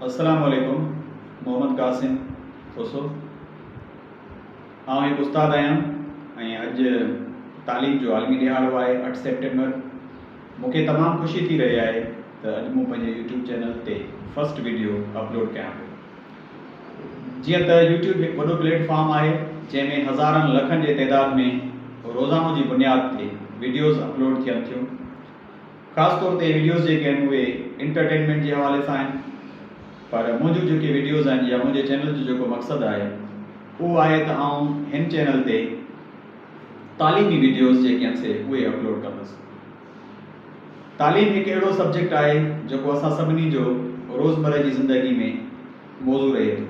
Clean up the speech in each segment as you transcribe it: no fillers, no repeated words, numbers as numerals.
السلام عليڪم محمد قاسم کوسو آئون هڪ استاد آهيان ۽ اڄ تعليم جو عالمي ڏهاڙو آهي 8 سيپٽمبر مون کي تمام خوشي ٿي رهي آهي ته اڄ مون پنهنجي يوٽيوب چينل تي فرسٽ ويڊيو اپلوڊ ڪيان پيو. جيئن ته يوٽيوب هڪ وڏو پليٽ فارم آهي جنهن ۾ هزارن لکن جي تعداد ۾ روزانو جي بنياد تي ويڊيوز اپلوڊ ٿين ٿيون. خاص طور تي ويڊيوز جيڪي آهن اهي انٽرٽينمينٽ جي حوالي سان آهن پر منهنجون جيڪي ويڊيوز آهن يا منهنجي چينل جو جيڪو مقصد آهي اهو آهي ته آئون هن چينل تي تعليمي ويڊيوز جيڪي آهن سي اهي اپلوڊ ڪندس. تعليم هڪ اهڙو سبجيڪٽ آهي جيڪو اسان سڀني جو روزمره جي زندگي ۾ موضوع رهي ٿو.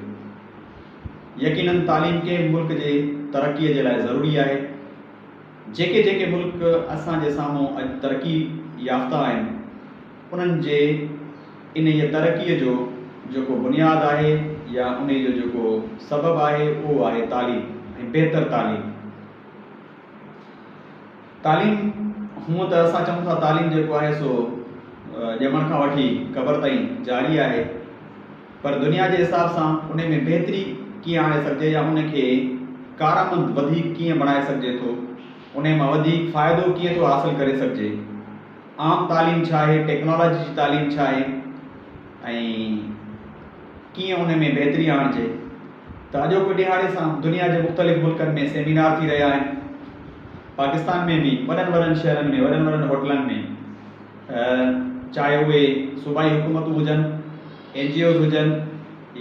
يقينن تعليم ڪنهن به ملڪ جي ترقي جي لاء ضروري آهي. جيڪي جيڪي ملڪ اسان جي سامهون اڄ ترقي يافته آهن انهن جي انهيء ترقي جو جيڪو بنياد آهي يا انهيء جو جيڪو سبب آهي اهو آهي تعليم ۽ بهتر تعليم. تعليم هونء ته اسان چئون ٿا تعليم جيڪو آهي سو ڄمڻ کان وٺي قبر تائين جاري آهي پر دنيا جي حساب سان ان ۾ بهتري ڪيئن آڻي سگهجي يا ان کي ڪارآمد وڌيڪ ڪيئن بڻائي سگهجي ٿو ان مان وڌيڪ فائدو ڪيئن ٿو حاصل ڪري سگهجي عام تعليم ڇا آهي ٽيڪنالاجي جي تعليم ڇا آهي ۽ ڪيئن ان ۾ بهتري آڻجي ته اڄوڪي ڏهاڙي سان دنيا جي مختلف ملڪن ۾ سيمينار ٿي رهيا آهن. پاڪستان ۾ به وڏن وڏن شهرن ۾ وڏن وڏن هوٽلن ۾ چاهي اهي صوبائي حڪومتون هجن، اين جي اوز هجن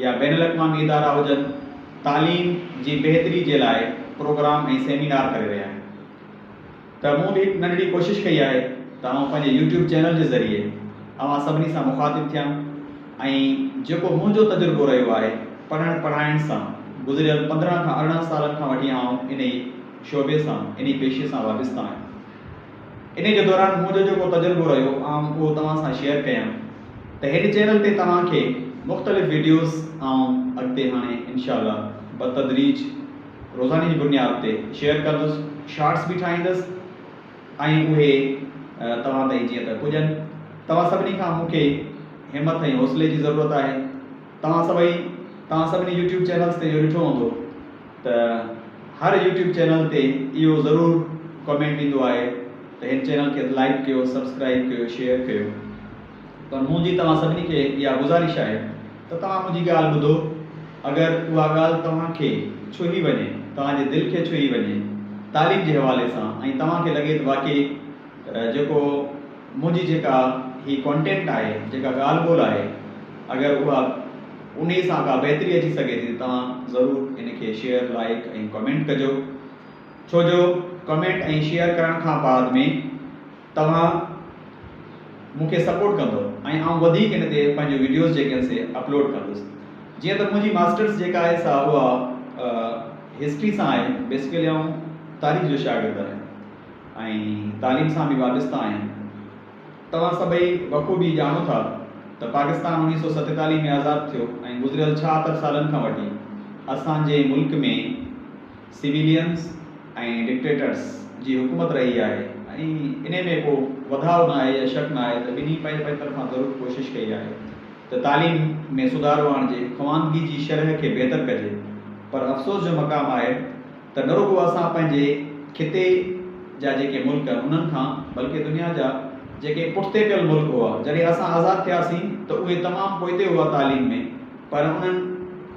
يا بين الاقوامي ادارا هجن تعليم جي بهتري جي لاء پروگرام ۽ سيمينار ڪري رهيا آهن. ته مون به هڪ ننڍڙي ڪوشش ڪئي آهي ته آئون پنهنجي يوٽيوب چينل جي ذريعي اوهان سڀني سان مخاطب ٿيان ۽ جيڪو منهنجو تجربو رهيو آهي پڙهڻ پڙهائڻ سان گذريل 15 کان 18 سالن کان وٺي آئون انهي شعبي سان انهي پيشي سان وابسته آهيان انهي جي دوران منهنجو جيڪو تجربو رهيو آئون اهو توهان سان شيئر ڪيان ته هن چينل تي توهان کي مختلف وڊيوز آئون اڳتي هاڻي انشاء الله بتدريج روزاني جي بنياد تي شيئر ڪندس، شارٽس به ٺاهيندس ۽ اهي توهان تائين جيئن ته پڄن. توهان سڀني کان مون کي همٿ ۽ حوصلي جي ضرورت آهي. توهان سڀئي توهان سڀني يوٽيوب چينلز تي اهو ڏٺو هوندو ته هر يوٽيوب چينل تي اهو ضرور ڪمينٽ ايندو آهي ته هن چينل کي لائيڪ ڪيو، سبسڪرائيب ڪيو، شيئر ڪيو. پر منهنجي توهان سڀني کي اها گذارش آهي ته توهان منهنجي ڳالهه ٻڌو، اگر اها ڳالهه توهان کي ڇهي وڃي، توهان جي دل کي ڇهي وڃي تعليم جي حوالي سان ۽ توهان کي لڳي ته واقعي جيڪو منهنجي جيڪا هي ڪانٽينٽ آهي، جيڪا ڳالهه ٻولهه آهي، اگر اها انهي سان ڪا بهتري اچي سگهي ٿي ته توهان ضرور ان کي شيئر، لائيڪ ۽ ڪمينٽ ڪجو. ڇو جو ڪمينٽ ۽ شيئر ڪرڻ کان بعد ۾ توهان مون کي سپورٽ ڪندو ۽ آئون وڌيڪ ان تي پنهنجون وڊيوز جيڪي آهن سي اپلوڊ ڪندس جيئن ته منهنجي ماسٽرس جيڪا آهي سا اها هسٽري سان آهي بيسيڪلي آئون تاريخ جو شاگرد آهيان ۽ تعليم سان به وابسته آهيان توهان سڀئي بخوبي ڄاڻو ٿا ته پاڪستان 1947 ۾ آزاد ٿيو ۽ گذريل 76 سالن کان وٺي اسان جي ملڪ ۾ سويلينز ۽ ڊڪٽيٽرز جي حڪومت رهي آهي ۽ انهي ۾ ڪو وڌاء نه آهي يا شڪ نه آهي ته ٻنهي پنهنجي پنهنجي طرفان ضرور ڪوشش ڪئي آهي ته تعليم ۾ سڌارو آڻجي، خواندگي جي شرح کي بهتر ڪجي پر افسوس جو مقام آهي ته نه رڳو اسان پنهنجي خطي جا جيڪي ملڪ انهن کان بلڪه دنيا جا جيڪي پٺتي پيل ملڪ هئا جڏهن اسان آزاد ٿياسين ته اهي تمام پوئتي هئا تعليم ۾ پر انهن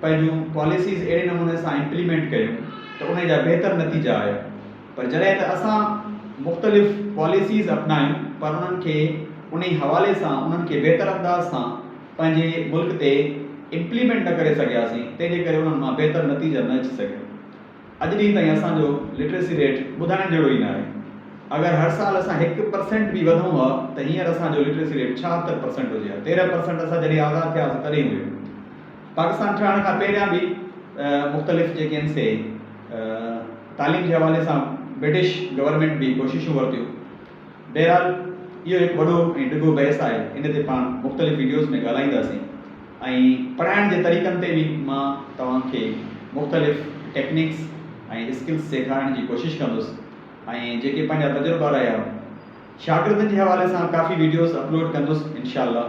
پنهنجون پاليسيز اهڙي نموني سان امپليمينٽ ڪيون ته انهي جا بهتر نتيجا آيا پر جڏهن ته اسان مختلف پاليسيز اپنايون پر انهن کي انهي حوالي سان انهن کي بهتر انداز سان پنهنجي ملڪ تي امپليمينٽ نه ڪري سگهياسين تنهن جي ڪري انهن مان بهتر نتيجا نه اچي سگهيا. اڄ ڏينهن تائين اسان جو لٽريسي ريٽ ٻڌائڻ جهڙو ئي نه آهي. اگر هر سال اسان 1% به وڌون ها ته هينئر اسان جو لٽريسي ريٽ 76% هجي ها. 13% اسان جڏهن آزاد ٿياسين تڏهن هيو. پاڪستان ٺهڻ کان پهريان به مختلف جيڪي آهن سي تعليم جي حوالي سان برٽش گورنمينٽ به ڪوششون ورتيون. بهرحال اهو هڪ وڏو ۽ ڊگهو بحث آهي ان تي پاڻ مختلف وڊيوز ۾ ڳالهائينداسين. ۽ پڙهائڻ جي طريقن تي به مان توهان کي مختلف ٽيڪنڪس ۽ اسڪلس سيکارڻ جي ڪوشش ڪندس ۽ جيڪي پنهنجا تجربا رهيا شاگردن جي حوالي سان ڪافي وڊيوز اپلوڊ ڪندس انشاء الله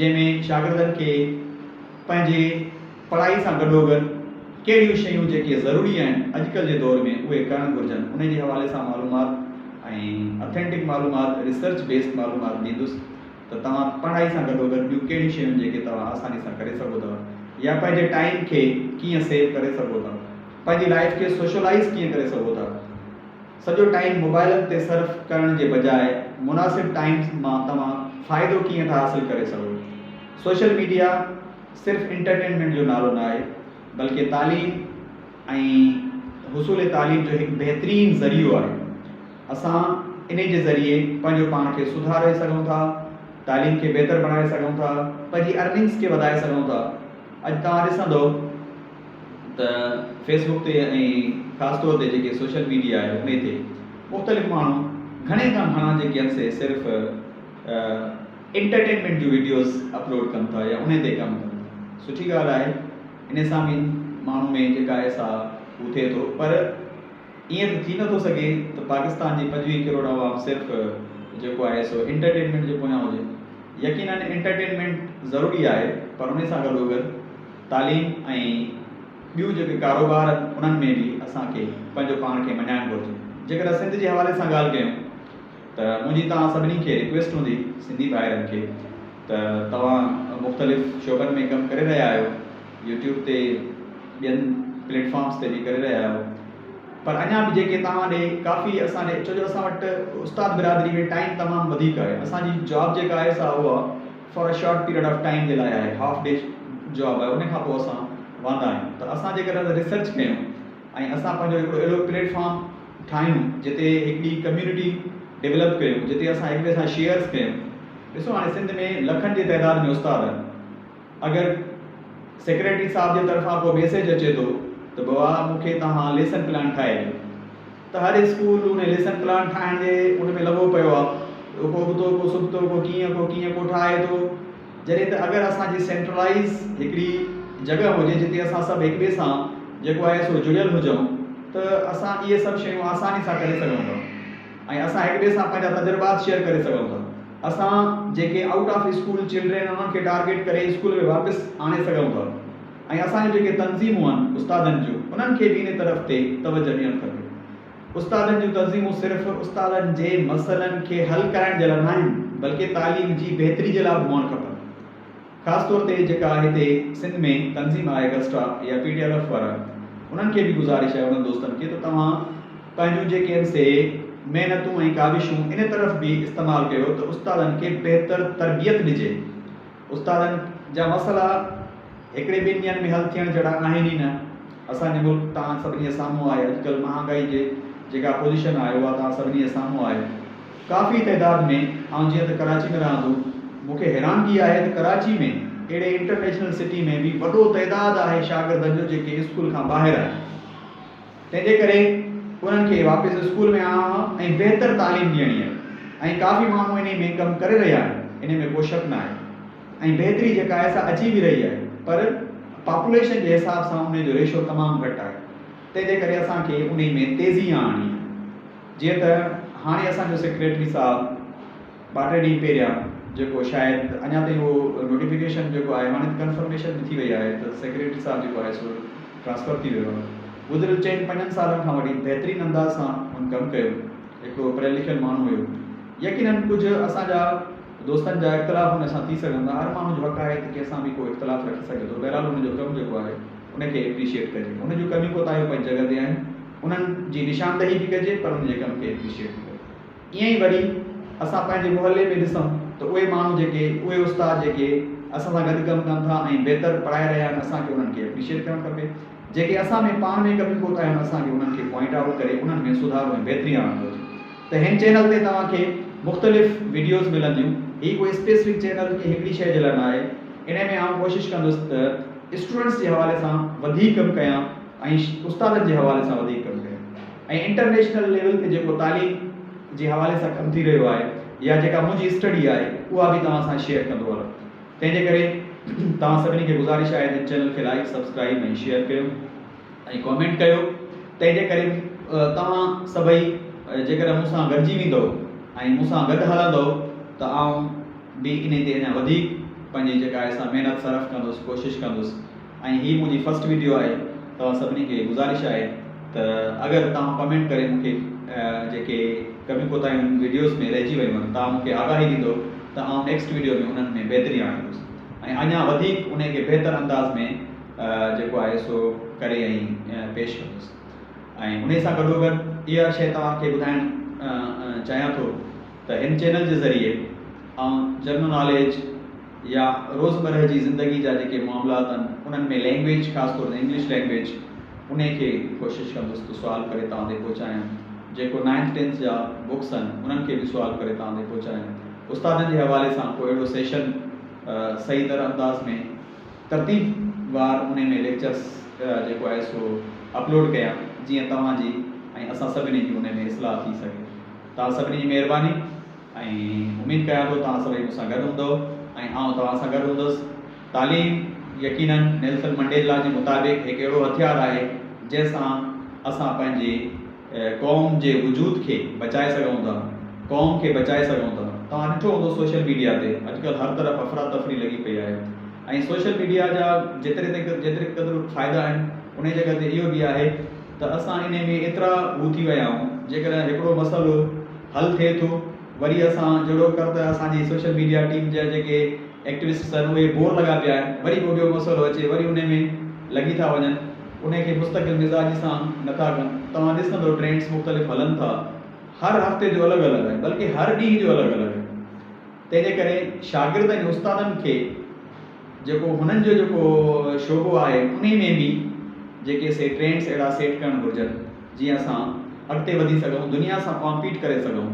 جنهن ۾ شاگردن کي پنهنجي پڙهائي سان گڏوگڏ ڪهڙيون شيون جيڪي ضروري آهن اڄڪلهه جي دور ۾ اهي ڪرڻ گهرجن انهي جي حوالي سان معلومات ۽ اٿينٽڪ معلومات ريسرچ بيسڊ معلومات ڏيندس ته توهان پڙهائي سان گڏوگڏ ٻيون ڪهڙيون شيون جيڪي توهان آساني سان ڪري سگهو ٿا يا پنهنجي ٽائيم کي ڪيئن سيو ڪري سگهو ٿا پنهنجي لائيف کي سوشلائيز ڪيئن ڪري سگهو ٿا سڄو ٽائيم موبائلن تي صرف ڪرڻ جي بجاء مناسب ٽائيم مان توهان فائدو ڪيئن ٿا حاصل ڪري سگهو. سوشل ميڊيا صرف انٽرٽينمينٽ جو نالو ناهي بلڪه تعليم ۽ حصول تعليم جو هڪ بهترين ذريعو آهي. اسان انهي جي ذريعي پنهنجو پاڻ کي سڌاري سگهون ٿا، تعليم کي بهتر بڻائي سگهون ٿا، پنهنجي ارننگز کي وڌائي سگهون ٿا. اڄ توهان ڏسندو ته فيس بڪ تي ۽ خاص طور تي جيڪي سوشل ميڊيا آهي انهي تي مختلف ماڻهو گهڻي کان گهڻا جيڪي آهن سي صرف انٽرٽينمينٽ جون ويڊيوز اپلوڊ ڪن ٿا يا انهي تي ڪم ڪن ٿا سٺي ڳالهه آهي انهي سان به ماڻهو ۾ جيڪا آهي سا هو ٿئي ٿو پر ائين ته ٿي نٿو سگهي ته پاڪستان جي 25 ڪروڙ عوام صرف جيڪو آهي سو انٽرٽينمينٽ جي پويان هجي يقينن انٽرٽينمينٽ ضروري آهي پر انهي سان گڏوگڏ تعليم ۽ ٻيون جيڪي ڪاروبار آهن انهن ۾ به اسان کي پنهنجو پاڻ کي مڃائڻ گهرجي. جيڪڏهن سنڌ جي حوالي سان ڳالهه ڪيون ته منهنجي توهان سڀني کي رڪويسٽ هوندي سنڌي ڀائرن کي ته توهان مختلف شعبن ۾ ڪم ڪري رهيا آهيو يوٽيوب تي ٻين پليٽ فارمس تي به ڪري رهيا آهيو پر اڃا به جيڪي توهان ڏي ڪافي اسان ڏي ڇو جو اسان وٽ استاد برادري ۾ ٽائيم تمام وڌيڪ آهي اسان جي جاب جيڪا آهي سا اها for a short period of time جي لاء آهي هاف ڊي جاب آهي ان کان پوء اسان واندا آهيون ته اسان جيڪڏهن ريسرچ ڪيون ۽ اسان پنهنجو هڪڙو اهڙو پليٽ فارم ٺاهيون جتي هڪڙي ڪميونٽي ڊيولپ ڪيون جتي اسان هڪ ٻئي سان شيئرس ڪيون ڏسو هاڻي سنڌ ۾ لکن جي تعداد ۾ استاد آهن اگر سيڪريٽري صاحب جي طرفان ڪو ميسيج اچي ٿو ته بابا مون کي توهان ليسن پلان ٺاهي ڏيو ته هر اسڪول ان ليسن پلان ٺاهڻ جي ان ۾ لڳو پيو آ ڪو ابتو ڪو سبتو ڪو ڪيئن ڪو ڪيئن ڪو ٺاهي ٿو جڏهن ته اگر اسان جي سينٽرلائيز هڪڙي جڳهه هجي جتي اسان سڀ هڪ ٻئي سان جيڪو آهي سو جڙيل هجون ته اسان اهي سڀ شيون آساني سان ڪري سگهون ٿا ۽ اسان هڪ ٻئي سان پنهنجا تجربات شيئر ڪري سگهون ٿا اسان جيڪي آئوٽ آف اسڪول چلڊرين انهن کي ٽارگيٽ ڪري اسڪول ۾ واپس آڻي سگهون ٿا ۽ اسان جون جيڪي تنظيمون آهن استادن جون انهن کي به ان طرف تي توجه ڏيڻ کپي. استادن جون تنظيمون صرف استادن جي مسئلن کي حل ڪرائڻ جي لاء ناهن بلڪه تعليم جي بهتري جي لاء به هئڻ کپن. خاص طور تي جيڪا هتي سنڌ ۾ تنظيم آهي گسٽا يا پي ٽي ايل ايف وارا انهن کي به گذارش آهي انهن دوستن کي ته توهان پنهنجون جيڪي آهن سي محنتون ۽ ڪاوشون ان طرف به استعمال ڪيو ته استادن کي بهتر تربيت ڏجي. استادن جا مسئلا هڪڙي ٻن ڏينهن ۾ حل ٿيڻ جهڙا آهن ئي نه. اسان جي ملڪ توهان سڀني جي سامهون آهي. اڄڪلهه مهانگائي جي جيڪا پوزيشن آهي اها توهان سڀني جي سامهون آهي. ڪافي تعداد ۾ آئون جيئن ته ڪراچي ۾ رهان ٿو مون کي حيرانگي آهي ته ڪراچي ۾ اهڙي انٽرنيشنل سٽي ۾ به وڏو تعداد آهي شاگردن جو جيڪي اسڪول کان ٻاهر آهن. تنهن جي ڪري انهن کي واپس اسڪول ۾ آڻڻو آهي ۽ بهتر تعليم ڏيڻي آهي ۽ ڪافي ماڻهو انهي ۾ ڪم ڪري رهيا آهن انهي ۾ ڪو شڪ ناهي ۽ بهتري جيڪا آهي سا اچي به رهي آهي پر پاپوليشن جي حساب سان انهي جو ريشو تمام گهٽ آهي تنهن جي ڪري اسان کي انهي ۾ تيزي آڻڻي آهي جيئن ته هاڻي اسان جو سيڪريٽري صاحب ٻه ٽي ڏينهن پهريان جيڪو شايد اڃا تائين اهو نوٽيفڪيشن جيڪو آهي هاڻي ته ڪنفرميشن به ٿي وئي آهي ته سيڪريٽري صاحب جيڪو آهي سو ٽرانسفر ٿي ويو آهي گذريل چئن پنجن سالن کان وٺي بهترين انداز سان هن ڪم ڪيو هڪڙو پڙهيل لکيل ماڻهو هيو يقينن ڪجهه اسان جا دوستن جا اختلاف هن سان ٿي سگهن ٿا هر ماڻهو جو حق آهي ته ڪنهن سان به ڪو اختلاف رکي سگهي ٿو بهرحال هن جو ڪم جيڪو آهي ان کي اپريشيئيٽ ڪجي هن جون ڪميون ڪوتاهيون پنهنجي جڳهه تي آهن انهن جي نشاندهي به ڪجي پر هن جي ڪم کي اپريشيئيٽ به ڪجي. ائين ئي وري اسان پنهنجي محلي ۾ ڏسون ته اهي ماڻهو جيڪي، اهي استاد جيڪي اسان سان گڏ ڪم ڪن ٿا ۽ بهتر پڙهائي رهيا آهن اسان کي انهن کي اپريشيئيٽ ڪرڻ کپي. جيڪي اسان ۾ پاڻ ۾ ڪميون ڪوتاهيون آهن اسان کي انهن کي پوائنٽ آئوٽ ڪري انهن ۾ سڌارو ۽ بهتري آڻڻ گهرجي. ته هن چينل تي توهان کي مختلف وڊيوز ملنديون. هي ڪو اسپيسفڪ چينل ڪنهن هڪڙي شيء جي لاء نه آهي. انهي ۾ آئون ڪوشش ڪندس ته اسٽوڊنٽس جي حوالي سان وڌيڪ ڪم ڪيان ۽ استادن جي حوالي سان وڌيڪ ڪم ڪيان. ۽ انٽرنيشنل ليول تي جيڪو تعليم جي حوالي سان ڪم ٿي رهيو آهي يا جيڪا منهنجي اسٽڊي آهي اها به توهان سان شيئر ڪندو هلان تنهن جي ڪري توهان سڀني کي گذارش آهي ته چينل کي لائيڪ سبسڪرائيب ۽ شيئر ڪيو ۽ ڪامينٽ ڪيو تنهن جي ڪري توهان سڀئي جيڪڏهن مون سان گڏجي ويندو ۽ مون سان گڏ هلندو ته آئون به انهي تي اڃا وڌيڪ پنهنجي جيڪا آهي سا محنت صرف ڪندس ڪوشش ڪندس ۽ هي منهنجي فرسٽ ويڊيو آهي توهان سڀني کي گذارش آهي ته اگر توهان ڪمينٽ ڪري مون کي جيڪي ڪميون ڪوتاهيون ويڊيوز ۾ رهجي ويون آهن توهان مون کي آگاهي ڏيندو ته آئون نيڪسٽ ويڊيو ۾ انهن ۾ بهتري آڻيندس ۽ اڃا وڌيڪ انهي کي بهتر انداز ۾ جيڪو آهي سو ڪري ۽ پيش ڪندس ۽ انهي سان گڏوگڏ اها شيء توهان کي ٻڌائڻ چاهيان ٿو ته هن چينل جي ذريعي آئون جنرل ناليج يا روزمرهه جي زندگي جا جيڪي معاملات آهن انهن ۾ لينگويج خاص طور تي انگلش لينگويج انهي کي ڪوشش ڪندس ته سوال ڪري توهان تائين پهچايان جيڪو نائنٿ ٽينٿ جا بڪس آهن انهن کي به سوال ڪري توهان تائين پهچايان استادن جي حوالي سان ڪو اهڙو سيشن صحيح طرح انداز ۾ ترتيب وار انهي ۾ ليڪچرس جيڪو آهي سو اپلوڊ ڪيان جيئن توهان جي ۽ اسان سڀني جي انهي ۾ اصلاح ٿي سگهي توهان سڀني جي مهرباني ۽ اميد ڪيان ٿو توهان سڀئي مون سان گڏ هوندؤ ۽ آئون توهان سان گڏ هوندس. تعليم يقيناً نيلسن منڊيلا جي مطابق هڪ اهڙو هٿيار آهي جنهن سان اسان پنهنجي قوم جي وجود کي بچائي سگهون ٿا، قوم کي بچائي سگهون ٿا. توهان ڏٺو هوندو سوشل ميڊيا تي اڄڪلهه هر طرف افراتفري لڳي پئي آهي ۽ سوشل ميڊيا جا جيتري جيتري قدر فائدا آهن انهي جڳهه تي اهو به آهي ته اسان انهي ۾ ايترا هو ٿي ويا آهيون جيڪڏهن هڪڙو مسئلو حل ٿئي ٿو وري اسان جهڙو ڪر ته اسان جي سوشل ميڊيا ٽيم جا جيڪي ايڪٽوسٽس آهن اهي بور لڳا پيا آهن وري ڪو ٻيو مسئلو اچي وري انهي ۾ لڳي ٿا وڃن انهي کي مستقل مزاجي سان نٿا ڪن توهان ڏسندو ٽرينڊس مختلف هلن ٿا هر هفتي جو الڳ الڳ آهي بلڪه هر ڏينهن جو الڳ الڳ آهي تنهن جي ڪري شاگرد ۽ استادن کي جيڪو هنن جو جيڪو شعبو آهي انهي ۾ به جيڪي سي ٽرينڊس اهڙا سيٽ ڪرڻ گهرجن جيئن اسان اڳتي وڌي سگهون دنيا سان ڪامپيٽ ڪري سگهون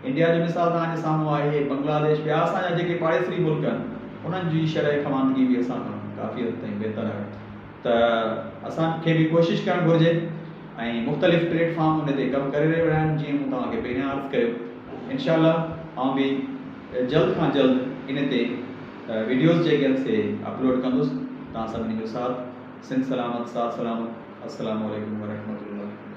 انڊيا جو مثال توهان جي سامهون آهي بنگلاديش ٻيا اسان جا جيڪي پاڙيسري ملڪ آهن انهن جي شرح خواندگي به اسان کان ڪافي حد تائين بهتر آهي ته اسان کي به ڪوشش ڪرڻ گهرجي ۽ مختلف پليٽ فارم ان تي ڪم ڪري رهيا آهن جيئن مون توهان کي پهريان عرض ڪيو انشاء الله آئون به جلد کان جلد ان تي وڊيوز جيڪي آهن سي اپلوڊ ڪندس توهان سڀني جو ساٿ سنڌ سلامت ساٿ سلامت السلام عليڪم ورحمة الله.